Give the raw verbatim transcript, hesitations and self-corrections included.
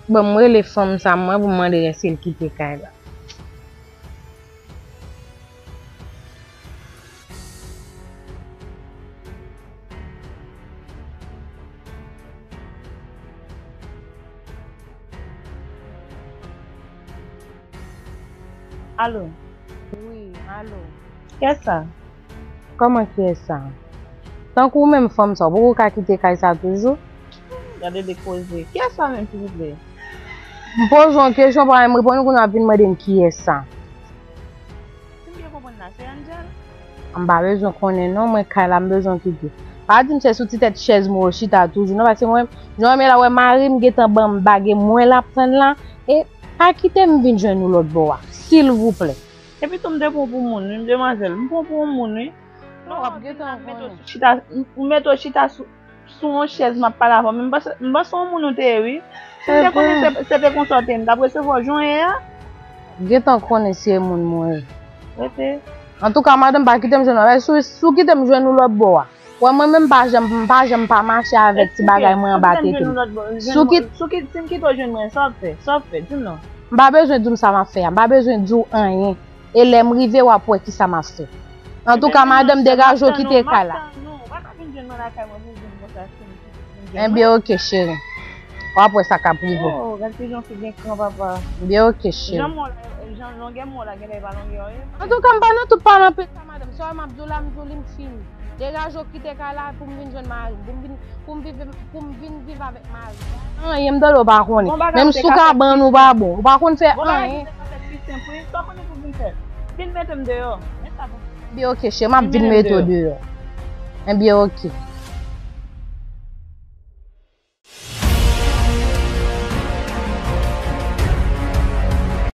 Bon, m rele fanm sa mwen pou m mande l si l kite kay la. Alo. Wi, alo. Kiyès sa? Kòman kiyès sa? Tankou ou menm fanm sa, ou poko ka kite kay sa toujou? Gade de koze. Kiyès sa menm, silvouplè? M poze w yon kesyon, pa m reponn ou, kounye a w ap vin mande m kiyès sa. Si m byen konprann la, se Angel? M pa bezwen konnen non, mwen kay la m bezwen kite. Pa di m se sou ti tèt chèz mwen w chita toujou non, paske mwen, jan w wè m la, wè mari m gentan ban m bag e mwen l ap tann la, e pa kite m vin jwenn ou lòt bò a, silvouplè. Epi tou m te pran w pou moun wi, demwazèl, m pran w pou yon moun wi. Non, w ap gentan konnen. Chita, m mete w chita sou, sou yon chèz m ap pale avè w, men m panse, m panse yon moun ou te ye wi. Si m te konnen se, se te konsa w te ye, m t ap resevwa w jan w ye a. Gentan konnen si e moun mwen ye. Rete. Antouka, madanm, pa kite m jwenn ou. Si, si w kite m jwenn ou lòt bò a. Wè, mwen menm, m pa janm, m pa janm pa mache avèk ti bagay mwen anba tete m. Si w kit- Si w kit- si m kite w jwenn mwen, sa w ap fè? Sa w ap fè? Di m non. M pa bezwen di w sa m ap fè a. M pa bezwen di w anyen. E lè m rive, w ap wè kisa m ap fè. Antouka, madanm, degaje w kite kay la. Non, ou pa ka vin jwenn mwen lakay mwen pou w vin konsa, si m, si m vin jwenn mwen. Ebyen, oke, cheri. W ap wè sa k ap rive w. Oh, gad ki jan fi gen kran, papa. Ebyen, oke, cheri. Jan mwen la, jan longè mwen la, genlè e pa longè w ye. Antouka, m pa nan tout pale anpil sa, madanm. Sa m ap di w la, m di w li, m fini. Degaje w kite kay la pou m vin jwenn mari m, pou m vin, pou m viv, pou m vin viv avèk mari m. Anyen, m tande w pa konnen. Menm si w ka ban nou pa bon, ou pa konn fè anyen. Gon bagay ki te ka fèt pi senp wi. Sa w konnen pou vin fè? Vin mete m deyò. Men sa pou. Ebyen, oke, cheri, m ap vin mete w deyò. Ebyen, oke.